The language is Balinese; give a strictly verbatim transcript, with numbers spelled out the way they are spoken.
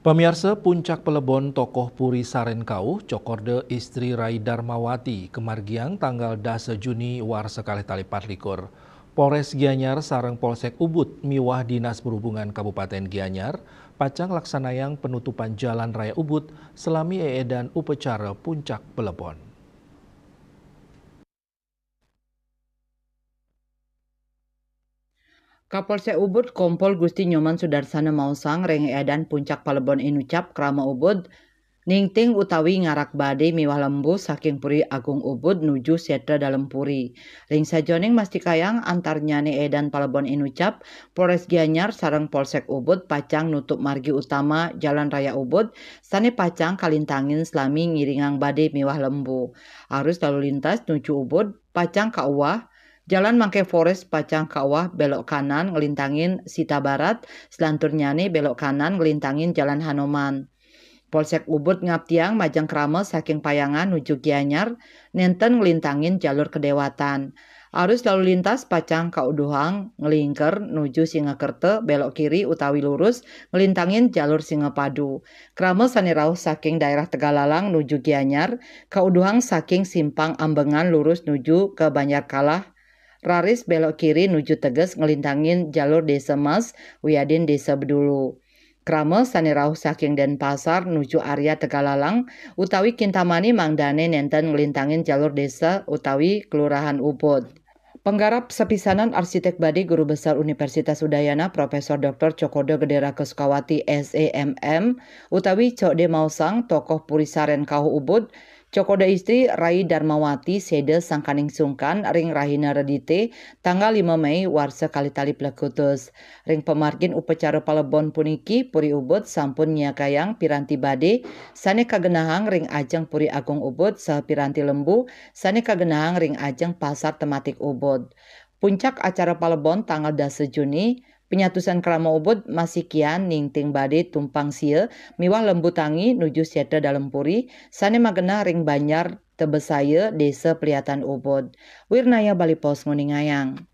Pamiarsa, puncak palebon tokoh puri sareng kauh, Cokorde istri Rai Darmawati, kamargiang tanggal dasa Juni warsa kalih tali patlikur. Polres Gianyar sareng Polsek Ubud miwah Dinas Perhubungan Kabupaten Gianyar pacang laksanayang penutupan Jalan Raya Ubud salami eedan upacara puncak palebon. Kapolsek Ubud Kompol Gusti Nyoman Sudarsana maosang ring eedan puncak palebon inucap krama Ubud, ningting utawi ngarak badé miwah lembu saking Puri Agung Ubud nuju sétra dalem puri. Ring sajeroning mastikayang antarnyané eedan palebon inucap, Polres Gianyar sareng Polsek Ubud pacang nutup margi utama Jalan Raya Ubud sané pacang kalintangin salami ngiringang badé miwah lembu. Arus lalu lintas nuju Ubud pacang kauwah, jalan mangké forés pacang kauwah belok kanan nglintangin Sita Barat, selanturnyané belok kanan nglintangin Jalan Hanoman. Polsek Ubud ngaptiang majeng krama saking Payangan nuju Gianyar, nénten nglintangin jalur Kedéwatan. Arus lalu lintas pacang kauduhang nglingker nuju Singakerta, belok kiri utawi lurus nglintangin jalur Singapadu. Krama sané rauh saking daerah Tegalalang nuju Gianyar, kauduhang saking simpang Ambengan lurus nuju ka Banjar Kalah, raris belok kiri nuju Teges nglintangin jalur Désa Mas wiadin Désa Bedulu. Krama sané rauh saking Denpasar nuju area Tegalalang utawi Kintamani mangdané nénten nglintangin jalur désa utawi kelurahan Ubud. Penggarap sapisanan arsiték badé Guru Besar Universitas Udayana Profesor Doktor Cokode Gedé Raka Sukawati, S E M M, utawi Cokde maosang tokoh puri sareng kauh Ubud, Cokode istri Rai Darmawati séda sangkaning sungkan ring rahina Redité, tanggal lima Mei warsa kalih tali plekutus. Ring pamargin upacara palebon puniki, Puri Ubud sampun nyiagayang piranti badé sané kagenahang ring ajeng Puri Agung Ubud saha piranti lembu sané kagenahang ring ajeng Pasar Tematik Ubud. Puncak acara palebon tanggal dasa Juni, panyatusan krama Ubud masikian ningting badé tumpang sia miwah lembu tangi nuju sétra dalem puri sané magenah ring Banjar Tebesaya, Désa Peliatan Ubud. Wirnaya Bali Post nguningayang.